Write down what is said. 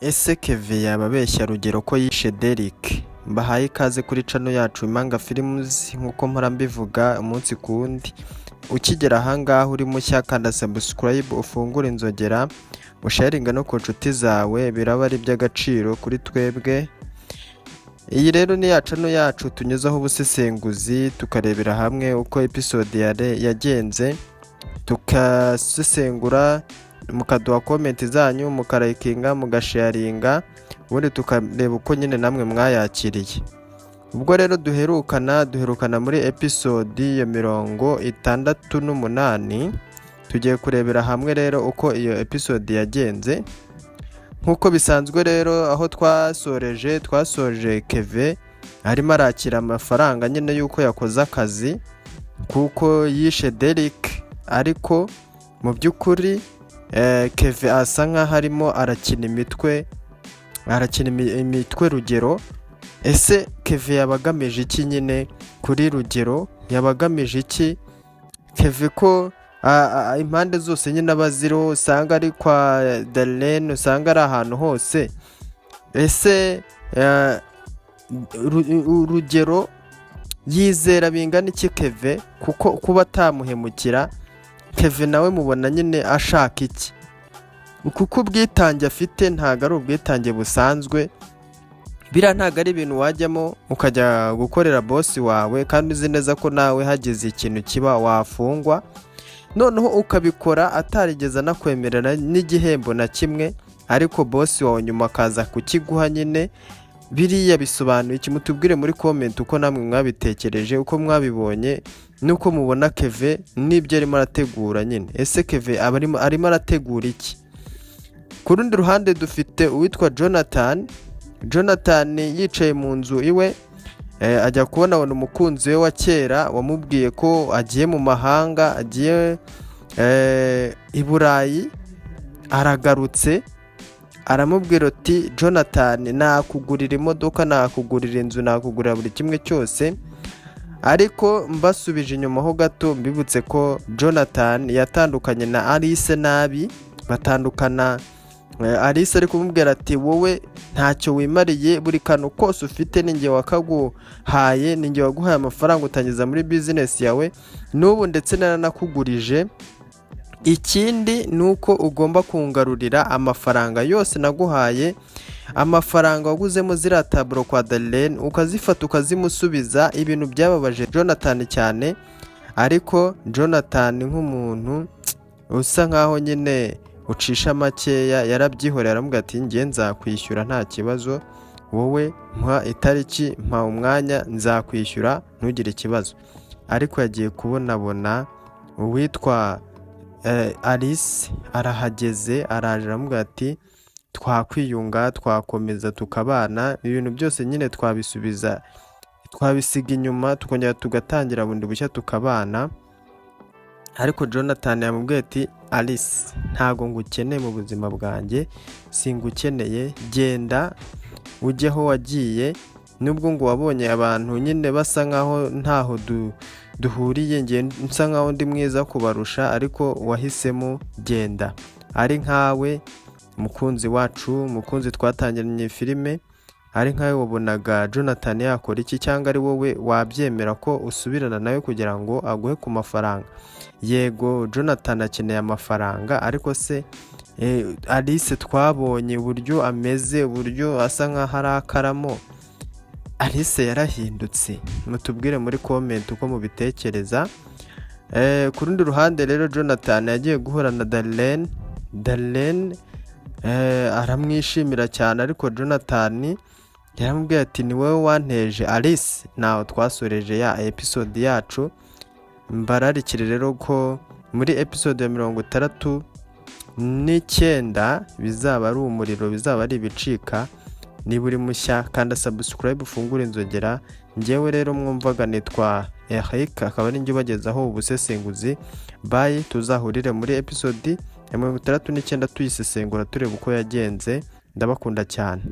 Ese Kevin yaba abeshya Rugero ko yishe Derek? Mbahaye ikaze kuri channel yacu Impanga Films, nk'uko mpora mbivuga umunsi ku wundi. Ukigera ahangaha uri mushya, kanda subscribe, ufungure inzogera, usharinga no ku nshuti zawe, biraba ari iby'agaciro kuri twebwe. Iyi rero ni ya channel yacu tunyuzaho ubusesenguzi, tukarebera hamwe uko episode yagenze, tugasesengura, mukaduha comment zanyu, mukarayikinga, mugasharinga, ubundi tukareba uko nyine namwe mwayakiriye. Ubwo rero duherukana muri episode ya 68. Tugiye kurebera hamwe rero uko iyo episode yagenze. Nk'uko bisanzwe rero, aho twasoreje, twasoje Keve arimo arakira amafaranga nyine y'uko yakoze akazi, kuko yishe Derek. Ariko mu by'ukuri Keve asa nkaho arimo arakina imitwe, arakina imitwe Rugero. Ese Keve yaba agamije iki nyine kuri Rugero? Yaba agamije iki Keve, ko impande zose nyine aba aziriho? Usanga ari kwa Darlene, usanga ari ahantu hose. Ese Rugero yizera bingana iki Keve, kuko kuba atamuhemukira? Keve nawe mubona nyine ashaka iki? Kuko ubwitange afite ntabwo ari ubwitange busanzwe. Biriya ntabwo ari ibintu wajyamo ukajya gukorera boss wawe kandi uzi neza ko nawe hagize ikintu kiba wafungwa, noneho ukabikora atarigeze anakwemerera n'igihembo na kimwe, ariko boss wawe nyuma akaza kukiguha nyine. Biriya bisobanuye iki? Mutubwire muri comment uko namwe mwabitekereje, uko mwabibonye, n'uko mubona Keve n'ibyo arimo arategura nyine. Ese Keve aba arimo arategura iki? Ku rundi ruhande dufite uwitwa Jonathan. Jonathan yicaye mu nzu iwe, ajya kubona abona umukunzi we wa kera wamubwiye ko agiye mu mahanga, agiye i Burayi, aragarutse. Aramubwira ati: "Jonathan, nakugurira imodoka, nakugurira inzu, nakugurira buri kimwe cyose." Ariko mbasubije inyuma ho gato, mbibutse ko Jonathan yatandukanye na Alice nabi. Batandukana Alice ari kumubwira ati: "Wowe ntacyo wimariye, buri kantu kose ufite ni njye wakaguhaye, ni njye waguhaye amafaranga utangiza muri business yawe, n'ubu ndetse naranakugurije. Ikindi ni uko ugomba kungarurira amafaranga yose naguhaye, amafaranga waguzemo ziriya tableau kwa Darlene, ukazifata ukazimusubiza." Ibintu byababaje Jonathan cyane, ariko Jonathan nk'umuntu usa nkaho nyine ucisha makeya, yarabyihoreye, aramubwira ati: "Njye nzakwishyura, nta kibazo, wowe mpa itariki, mpa umwanya, nzakwishyura, ntugire ikibazo." Ariko yagiye kubonabona uwitwa Alice arahageze, araje, aramubwira ati: "Twakwiyunga, twakomeza tukabana, ibintu byose nyine twabisubiza, twabisiga inyuma, tukongera tugatangira bundi bushya tukabana." Ariko Jonathan yamubwiye ati: "Alice, ntago ngukeneye mu buzima bwanjye, singukeneye, genda ujye aho wagiye. Nubwo ngo wabonye abantu nyine basa nkaho ntaho duhuriye, njye nsa nkaho ndi mwiza kubarusha, ariko wahisemo, genda." Ari nkawe mukunzi wacu, mukunzi twatangiranye filime, ari nkawe wabonaga Jonathan yakora iki? Cyangwa ari wowe, wabyemera ko usubirana nawe kugira ngo aguhe ku mafaranga? Yego, Jonathan akeneye amafaranga, ariko se Alice twabonye uburyo ameze, uburyo asa nkaho arakaramo. Alice yarahindutse? Mutubwire muri comment uko mubitekereza. Ku rundi ruhande rero, Jonathan yagiye guhura na Darlene. Darlene aramwishimira cyane, ariko Jonathan yaramubwiye ati: "Ni wowe wanteje Alice." Ntaho twasoreje ya episode yacu. Mbararikire rero ko muri episode ya 69 bizaba ari umuriro, bizaba ari ibicika. Niba uri mushya, kanda subscribe, ufungure inzogera. Ngewe rero mwumvaga nitwa Eric, akaba ari njye ubagezaho ubusesenguzi. Bye, tuzahurire muri episode ya 69 tuyisesengura, tureba uko yagenze. Ndabakunda cyane.